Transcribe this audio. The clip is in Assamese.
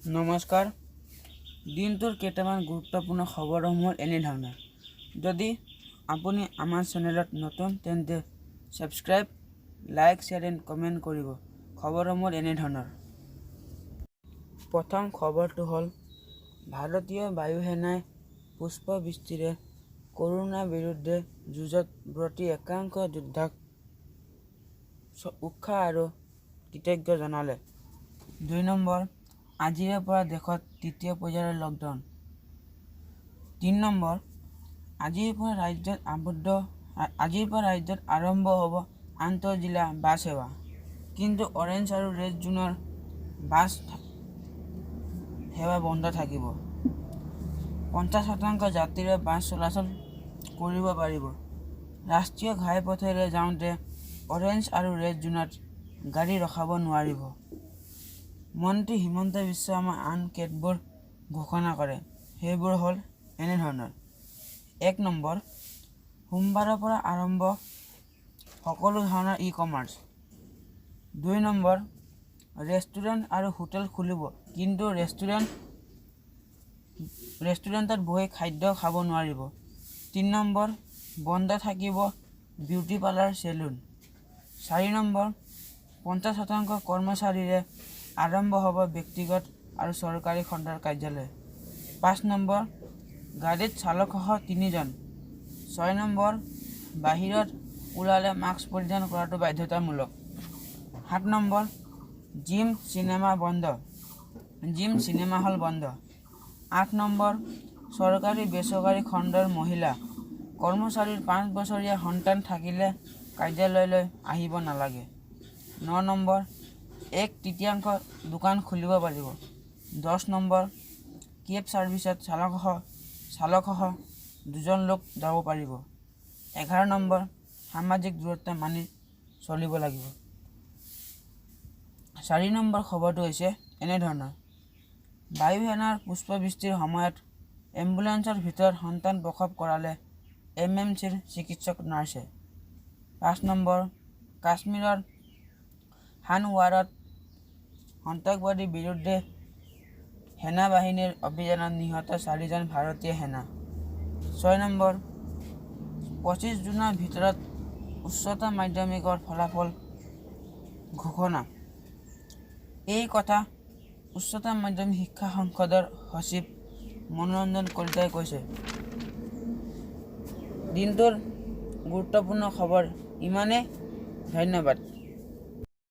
নমস্কাৰ। দিনটোৰ কেইটামান গুৰুত্বপূৰ্ণ খবৰসমূহ এনেধৰণৰ। যদি আপুনি আমাৰ চেনেলত নতুন, তেন্তে subscribe, like, share and comment কৰিব। খবৰসমূহ এনেধৰণৰ। প্ৰথম খবৰটো হ'ল, ভাৰতীয় বায়ুসেনাই পুষ্পবৃষ্টিৰে কৰোণাৰ বিৰুদ্ধে যুঁজত ব্ৰতী একাংশ যোদ্ধাক উৎসাহ আৰু কৃতজ্ঞ জনালে। 2 নম্বৰ, আজিৰে পৰা দেশত তৃতীয় পৰ্যায়ৰ লকডাউন। 3 নম্বৰ, আজিৰ পৰা ৰাজ্যত আৰম্ভ হ'ব আন্তঃজিলা বাছ সেৱা। কিন্তু অৰেঞ্জ আৰু ৰেড জোনৰ বাছ সেৱা বন্ধ থাকিব। 50% যাত্ৰীৰে বাছ চলাচল কৰিব পাৰিব। ৰাষ্ট্ৰীয় ঘাইপথেৰে যাওঁতে অৰেঞ্জ আৰু ৰেড জোনত গাড়ী ৰখাব নোৱাৰিব। মন্ত্ৰী হিমন্ত বিশ্ব শৰ্মাই আন কেতবোৰ ঘোষণা কৰে। সেইবোৰ হ'ল এনেধৰণৰ। 1 নম্বৰ, সোমবাৰৰ পৰা আৰম্ভ সকলো ধৰণৰ ই কমাৰ্চ। 2 নম্বৰ, ৰেষ্টুৰেণ্ট আৰু হোটেল খুলিব, কিন্তু ৰেষ্টুৰেণ্টত বহি খাদ্য খাব নোৱাৰিব। 3 নম্বৰ, বন্ধ থাকিব বিউটি পাৰ্লাৰ, চেলুন। 4 নম্বৰ, 50% কৰ্মচাৰীৰে আৰম্ভ হ'ব ব্যক্তিগত আৰু চৰকাৰী খণ্ডৰ কাৰ্যালয়। 5 নম্বৰ, গাড়ীত চালকসহ তিনিজন। 6 নম্বৰ, বাহিৰত ওলালে মাস্ক পৰিধান কৰাটো বাধ্যতামূলক। 7 নম্বৰ, জিম, চিনেমা বন্ধ, জিম, চিনেমা হল বন্ধ। 8 নম্বৰ, চৰকাৰী বেচৰকাৰী খণ্ডৰ মহিলা কৰ্মচাৰীৰ 5 বছৰীয়া সন্তান থাকিলে কাৰ্যালয়লৈ আহিব নালাগে। 9 নম্বৰ, এক তৃতীয়াংশ দোকান খুলিব পাৰিব। 10 নম্বৰ, কেব ছাৰ্ভিচত চালকসহ দুজন লোক যাব পাৰিব। 11 নম্বৰ, সামাজিক দূৰত্ব মানি চলিব লাগিব। 4 নম্বৰ খবৰটো হৈছে এনেধৰণৰ। বায়ুসেনাৰ পুষ্পবৃষ্টিৰ সময়ত এম্বুলেন্সৰ ভিতৰত সন্তান প্ৰসৱ কৰালে এমএমচিৰ চিকিৎসক নাৰ্ছে। 5 নম্বৰ, কাশ্মীৰৰ হাণ্ডৱাৰাত সন্ত্ৰাসবাদীৰ বিৰুদ্ধে সেনাবাহিনীৰ অভিযানত নিহত চাৰিজন ভাৰতীয় সেনা। 6 নম্বৰ, 25 জুনৰ ভিতৰত উচ্চতৰ মাধ্যমিকৰ ফলাফল ঘোষণা। এই কথা উচ্চতৰ মাধ্যমিক শিক্ষা সংসদৰ সচিব মনোৰঞ্জন কলিতাই কৈছে। দিনটোৰ গুৰুত্বপূৰ্ণ খবৰ ইমানেই। ধন্যবাদ।